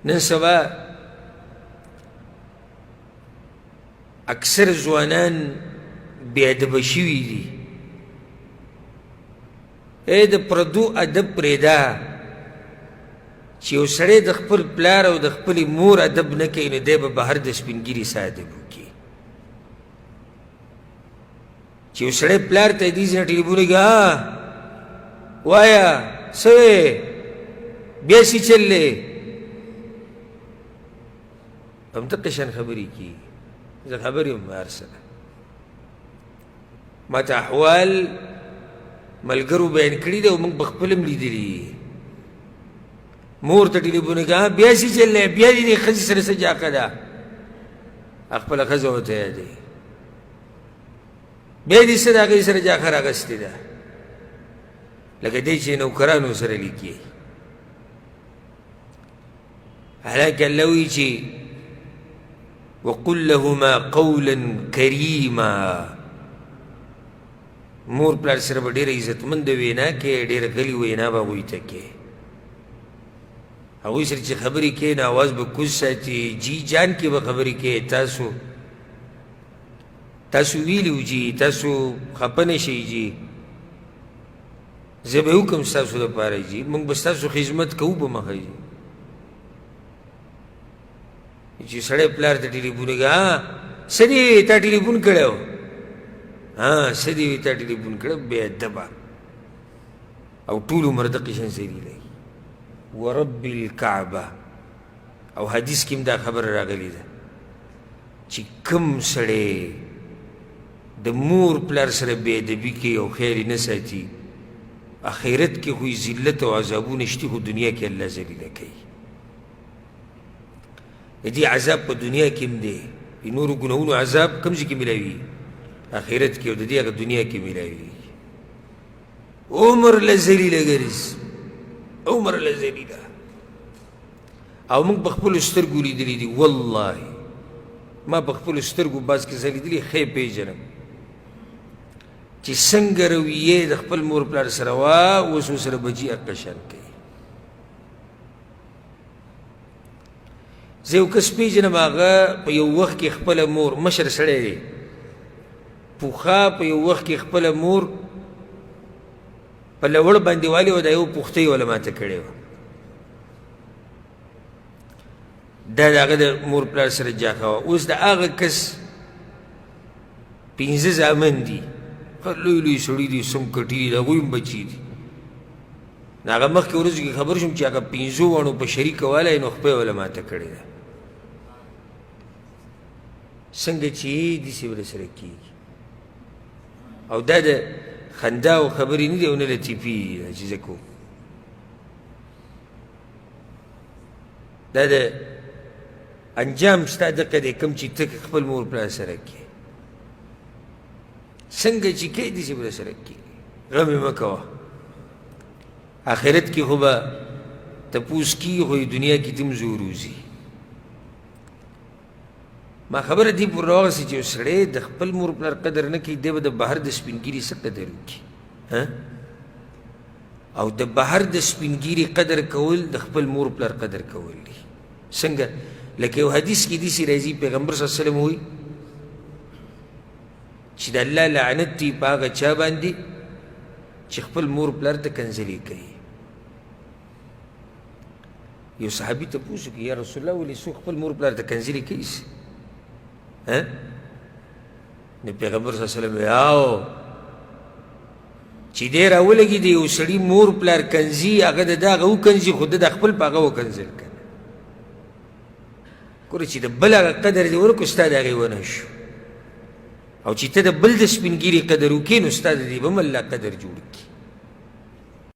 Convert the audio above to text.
نن سبا اکثر ځوانان بې ادبه شوي دي. ای د پردو ادب پرېږده، چې یو سړی د خپل پلار او د خپلې مور ادب نه کوي نو دی به بهر د سپین ږیري څه ادب وکړي؟ چې یو سړی پلار ته دې ځای نه ټلیفون وکړي، ها وایه څه وې بیا څه چل دی، همدقه شان خبرې کېږي. زه خبر یم هر څه ده، ما ته احوال ملګرو بیان کړي دي او موږ په خپله هم لیدلي دي. مور ته ټلیفون وکړه، بیا څه چل دی، بیا دې دې ښځې سره څه جاقه ده، خپله ښځه ورته یادوي، بیا دې څه د هغې سره جاقه راغستې ده، لکه دی چې نوکرانو سره لیکي. حالانکه الله وایي چې وقل لهما قولا کریما، مور پلار سره به ډېره عزتمنده وینا کوې، ډېره غلي وینا به هغوی ته کوې، هغوی سره چې خبرې کوې نو اواز به کوز ساتي، جی جان کې به خبرې کوې. تاسو ویلي وو جي تاسو خفه نه شئ جي، زه به وکړم ستاسو دپاره جي، موږ به ستاسو خدمت کوو به مخه جي. چې سړی پلار ته ټلیفون وکړي، ها څه دې وي تا ټلیفون کړی و، ها څه دې وي تا ټلیفون کړی، بې ادبه او ټول عمر دقې شان ذلیله. ورب الکعبه، او حدیث کې هم دا خبره راغلې ده چې کوم سړی د مور پلار سره بې ادبي کوي او خیال یې نه ساتي، اخرت کې خو یې ذلت او عذابونه شته، خو دنیا کې الله ذلیله کوي. د دې عذاب په دنیا کې هم دی، د نورو ګناهونو عذاب کوم ځای کې میلاوي؟ اخرت کې، او د دې هغه دنیا کې میلاوي. عمر له ذلیله ګرځي، عمر له ذلیله. او موږ په خپلو سترګو لیدلي دي، والله ما په خپلو سترګو بعض کسان لیدلي، ښه یې پېژنم چې څنګه رویه د خپل مور پلار سره وه، اوس ورسره بجي هقه شان کوي. زه یو کس پېژنم، هغه په یو وخت کې خپله مور، مشر سړی دی، پخوا په یو وخت کې خپله مور په لوړ باندې والي او دا یو پوښتۍ وله ماته کړې وه. دا د هغه د مور پلار سره جاخه وه. اوس د هغه کس پنځه زامن دي، ښه لوی لوی سړي دي، سم کټي دي، د هغوی هم بچي دي. نو هغه مخکې ورځو کې خبر شوم چې هغه پنځو واڼو په شریکه والی نو خپه یې وله ماته کړې ده. څنګه چې داسې به سره کېږي. او دا د خندا او خبرې نه دي او نه لطیفې دي چې زه کوم، دا د انجام ستا دقه دی کوم چې ته خپل مور پلار سره کې څنګه چې کوې داسې به سره کېږي. غم یې مه کوه، آخرت کې خو به تپوس کېږي، خو دنیا کې ته هم زور وځي. ما خبره دې پورې راوغسې چې یو سړی د خپل مور پلار قدر نه کوي، دی به د بهر د سپین ږیري څه قدر وکړي؟ او د بهر د سپین ږیري قدر کول د خپل مور پلار قدر کول دي. څنګه؟ لکه یو حدیث کې داسې راځي، پیغمبر صلی الله علیه وسلم وایي چې د الله لعنت دی په هغه چا باندې چې خپل مور پلار ته کنځلې کوي. یو صحابي تپوس وکړي، یا رسول الله ولې څوک خپل مور پلار ته کنځلې کوي؟ نو پیغمبر صلی الله علیه وسلم وایي او چې دی راولګي د یو سړي مور پلار کنځي، هغه د ده هغه وکنځي، خو ده د خپل په هغه وکنځل که نه. ګوره چې د بل هغه قدر دې ورکړو، ستا د هغې ونه شو، او چې ته د بل د سپین ږیري قدر وکړې نو ستا د دې به هم الله قدر جوړ کړي.